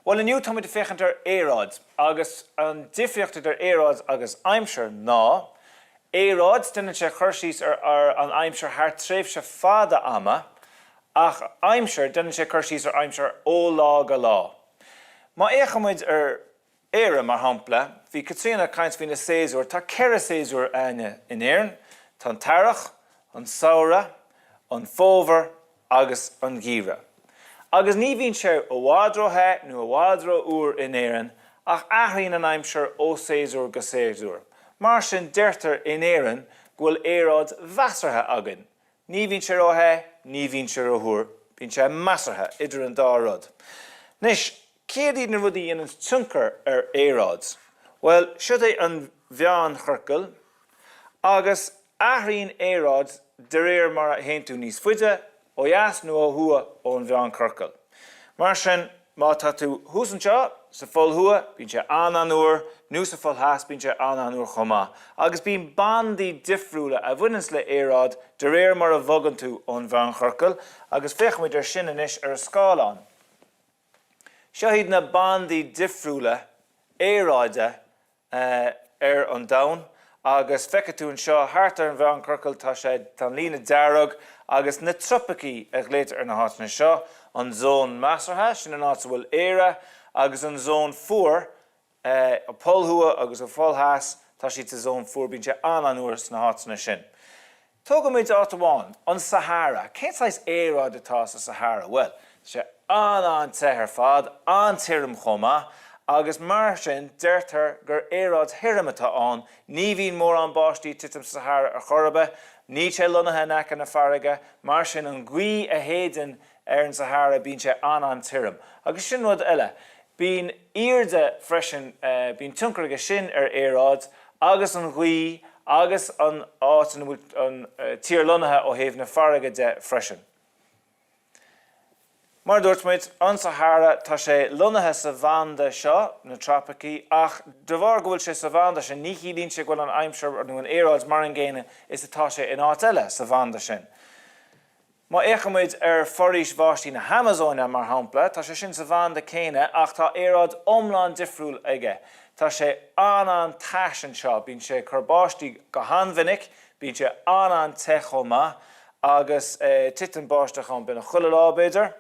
Bhuel, inniu táimid ag féachaint ar aeráid, agus an difríocht idir aeráid agus aimsir ná, aeráid, déanann sé cur síos ar an aimsir thar tréimhse fada ama, ach aimsir, déanann sé cur síos ar aimsir ó lá go lá. Má fhéachaimid ar Éire, mar shampla, bhí Caitríona ag caint faoi na séasúir, tá 4 séasúr a'inne in Éirinn, tá an t-earrach, an samhradh, an fómhar agus an geimhreadh. Agus ní bhíonn sé i bhfad ró-the nó i bhfad ró-fhuar in Éirinn ach athraíonn an aimsir ó séasúr go séasúr. Mar sin deirtear in Éirinn go bhfuil aeráid mheasartha againn. Ní bhíonn sé ró-the, ní bhíonn sé ró-fhuar, bíonn sé measartha, idir an dá rud. Anois, Céard iad na rudaí a dhéananns tionchar ar aeráid? Bhuel, siod é an mheánchiorcal, agus athraíonn aeráid de réir mar a théann tú níos faide ó dheas nó ó thuaidh ón mheánchiorcal. Mar sin, má tá tú thuas anseo, sa Phol Thuaidh, bíonn sé an-an-fhuar, nó sa Phol Theas, bíonn sé an-an-fhuar chomh maith. Agus bíonn bandaí difriúla a bhaineanns le aeráid de réir mar a bhogann tú ón mheánchiorcal, agus féachfaimid air sin anois ar an scáileán. Seo iad na bandaí difriúla aeráide ar an domhan agus feicfidh tú anseo thart ar an mheánchiorcal tá sé, tá an líne dearg agus na tropaicí a ghlaoitear ar na háiteanna seo, an zón measartha, sin an áit a bhfuil Éire, agus an zón fuar, An Pol Thuaidh agus an Pol Theas, tá siad sa zón fuar, bíonn sé an-an-fhuar sna háiteanna sin. Tógfaimid áit amháin, an Sahara. Cén saghas aeráid atá sa Sahara? Bhuel, tá sé an-an-te ar fad, an-tirim chomh maith, agus mar sin deirtear gur aeráid thirim atá ann. Ní bhíonn mórán báistí ag titim sa Sahara ar chor ar bith, níl sé lonnaithe in aice na farraige, mar sin an ghaoth a shéideann ar an Sahara bíonn sé an-an-tirim. Agus sin rud eile, bíonn airde freisin, bíonn tionchar aige sin ar aeráid agus an ghaoth agus an áit ina bhfuil an tír lonnaithe ó thaobh na farraige de freisin. Mar a dúirt muid, an Sahara, tá sé lonnaithe sa bhanda seo, na tropaicí, ach de bharr go bhfuil sé sa bhanda sin, ní chiallaíonn sé go bhfuil an aimsir nó an aeráid mar an gcéanna is atá sé in áit eile sa bhanda sin. Má fhéachaimid ar foraois bháistí na hAmazóine, mar shampla, tá sé sin sa bhanda céanna ach tá aeráid iomlán difriúil aige. Tá sé an-an-tais anseo, bíonn sé ag cur báistí go han-mhinic, bíonn sé an-an-te chomh maith agus titeann báisteach ann beagnach chuile lá, b'fhéidir.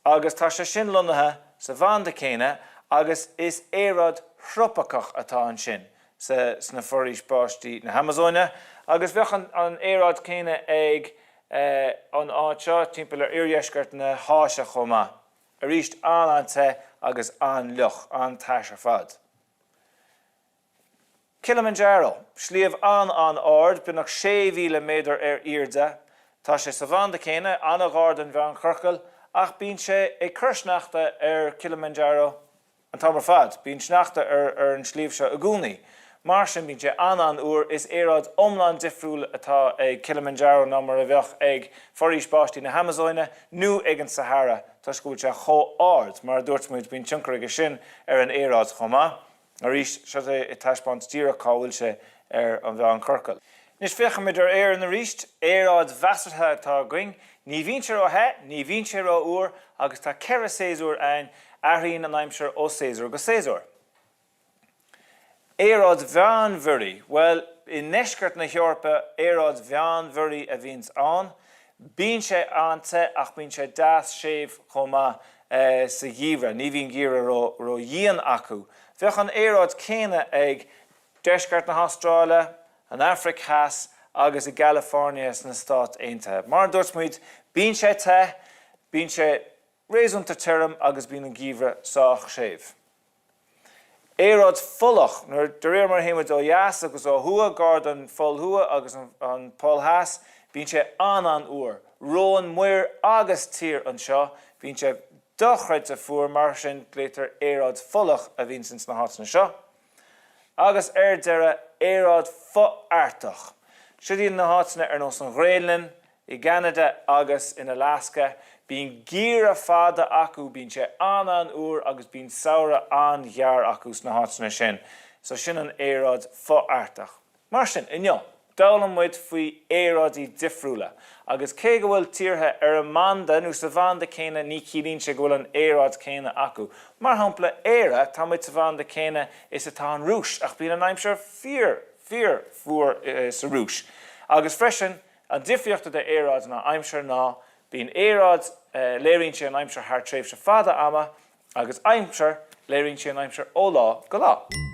Agus tá sé sin lonnaithe sa bhanda céanna agus is aeráid thropaiceach atá ansin sna foraois báistí na hAmazóine agus bheadh an aeráid céanna ag an áit seo timpeall ar oirdheisceart na hÁise chomh maith. Arís, an-an-te agus an-fhliuch, an-tais ar fad. Kilimanjaro, sliabh an-an-ard, beagnach 6,000 méadar ar airde. Tá sé sa bhanda céanna, an-ghar don mheánchiorcal, ach bíonn sé ag cur sneachta ar Kilimanjaro An t-am ar fad, bíonn sneachta ar an sliabh seo i gcónaí. Mar sin, bíonn sé an-an-fhuar. Is aeráid iomlán difriúil atá ag Kilimanjaro ná mar a bheadh ag foraois báistí na hAmazóine nó ag an Sahara toisc go bhfuil sé chomh ard. Mar a dúirt muid, bíonn tionchar aige sin ar an aeráid chomh maith. Arís, seo é ag taispeáint díreach cá bhfuil sé ar an mheánchiorcal. Anois féachfaimid ar Éirinn arís. Aeráid mheasartha atá againn. Ní bhíonn sé ró-the, ní bhíonn sé ró-fhuar agus tá 4 séasúr ann, athraíonn an aimsir ó séasúr go séasúr. Aeráid mheánmhuirí, bhuel, i ndeisceart na hEorpa, aeráid mheánmhuirí a bhíonns ann. Bíonn sé an-te ach bíonn sé deas séimh chomh maith sa gheimhreadh, ní bhíonn geimhreadh ró-dhian acu. Bheadh an aeráid céanna ag deisceart na hAstráile, an Afraic Theas agus i gCalifornia sna Stáit Aontaithe. Mar a dúirt muid, bíonn sé te, bíonn sé réasúnta tirim agus bíonn an geimhreadh sách séimh. Aeráid pholach, nuair, de réir mar a théann muid ó dheas agus ó thuaidh, gar don Phol Thuaidh agus an Pol Theas, bíonn sé an-an-fhuar. Reonn muir agus tír anseo, bíonn sé dochreidte fuar, mar sin glaoitear aeráid pholach a bhíonns ins na háiteanna seo. Agus ar deireadh, aeráid fho-artach. Siod iad na háiteanna ar nós an Ghraonlainn, i gCeanada agus in Alasca. Bíonn geimhreadh fada acu, bíonn sé an-an-fhuar agus bíonn samhradh an-ghearr acu sna háiteanna sin. So sin an aeráid fo-artach. Mar sin, inniu. D'fhoghlaim muid faoi aeráidí difriúla. Agus cé go bhfuil tíortha ar an mbanda nó sa bhanda céanna ní chiallaíonn sé go bhfuil an aeráid céanna acu. Mar shampla, Éire, tá muid sa bhanda céanna is atá an Rúis ach bíonn an aimsir fíor, fíor fuar sa Rúis. Agus freisin, an difríocht idir aeráid ná aimsir ná bíonn aeráid, léiríonn sé an aimsir thar tréimhse fada ama agus aimsir, léiríonn sé an aimsir ó lá go lá.